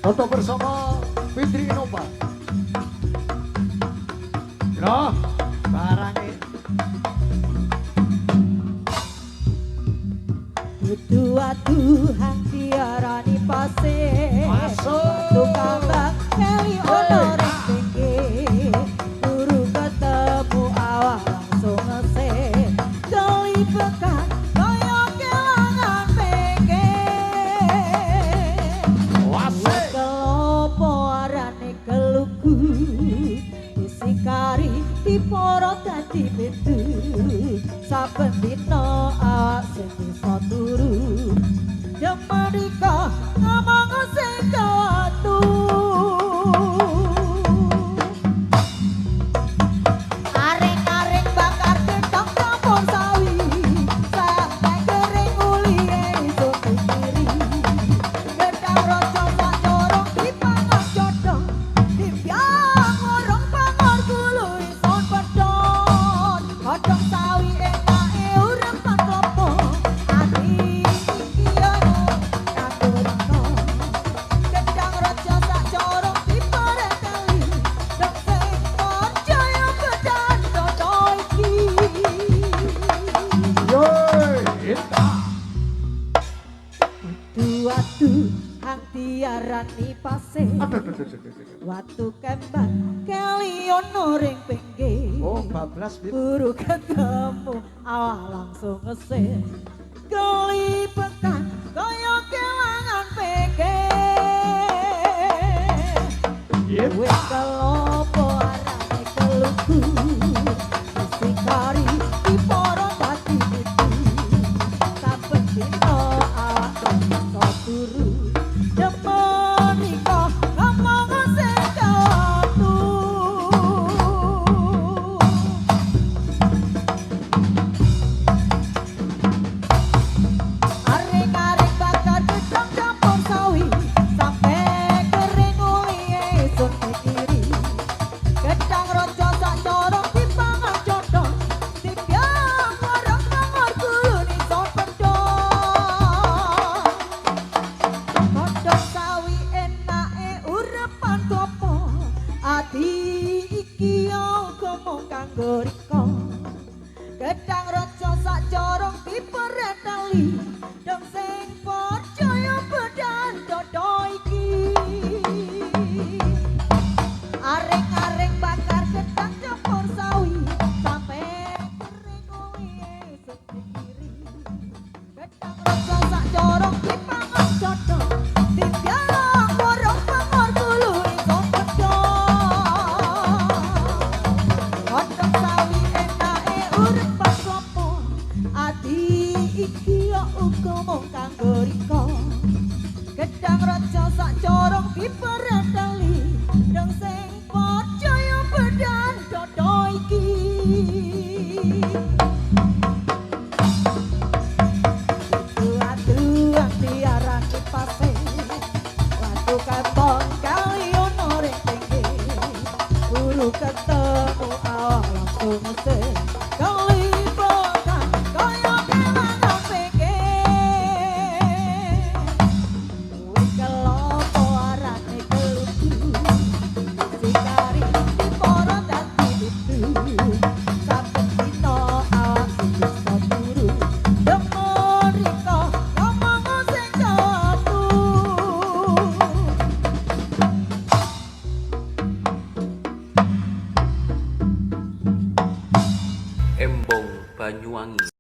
Toto bersama Fitri Innova. Loh, barangnya. Dudu aduhan diarani pasir. Masuk. Watu kambang keli ono ring pinggir. Guru ketemu awak langsung ngesih. Geli bekan kaya kelangan pinggir. Wasik. Kelopo arane kelugu. Isi kari diporo dadi pitu. Saben dina awak sing bisa turu. Demerika ngomong sing kewatu. Aring-aring bakar gedhong campur sawi. Sampai kering ulihe iso dikiri. Gedhang raja sak corong dipangan jodhong. Dibyang urung pangor gulu ison pedhot. Godhong sawi enake urepan klopo. Ati iki yo kanggo. Gedhang raja sak corong dipereteli. Dong sing percaya bedan dodo iki. Yoi, Inta. Watu hang diarani pasir. Aduh, aduh, aduh, aduh, aduh. Watu kembang keli ono ring pinggir. Oh, bablas, Bib. Buru ketemu awak langsung ngesir. Geli bekan kaya kelangan pinggir. Yep. Wis kelopo arane kelugu. Isi kari diporo dadi pitu. Saben dina awak iso turu. Demerika ngomong sing kewatu. Aring-aring bakar gedhong campur sawi. Sampai kering ulihe isun dikiri. Gedhang raja sak corong dipangan jodhong. Dibyang warung pangor gulune ison pedhot. Godhong sawi enake urepan klopo. Ati iki uga mung kanggo rika. Gedhang raja sak corong dipereteli. Dong sing percaya bedan dodo iki. Aring-aring bakar gedhang campur sawi. Sampai kering ulihe isun dikiri. Gedhang raja sak corong dipangan jodhong. Dibyang warung pangor gulu ison pedhot. Godhong sawi enake urepan klopo. Ati iki uga mung kanggo rika. Gedhang raja sak corong dipereteli. Dong sing percaya bedan dodo iki. Adu-aduan diarani pasir. Watu kembang kali ono ring pinggir. Buru ketemu awak langsung ngesih. Kali bekan kaya kelangan pinggir. Wis kelopo arane kelugu. Isi kari diporo dadi pitu. Saben dina awak bisa turu. Demerika ngomong sing kewatu. Embong Banyuwangi.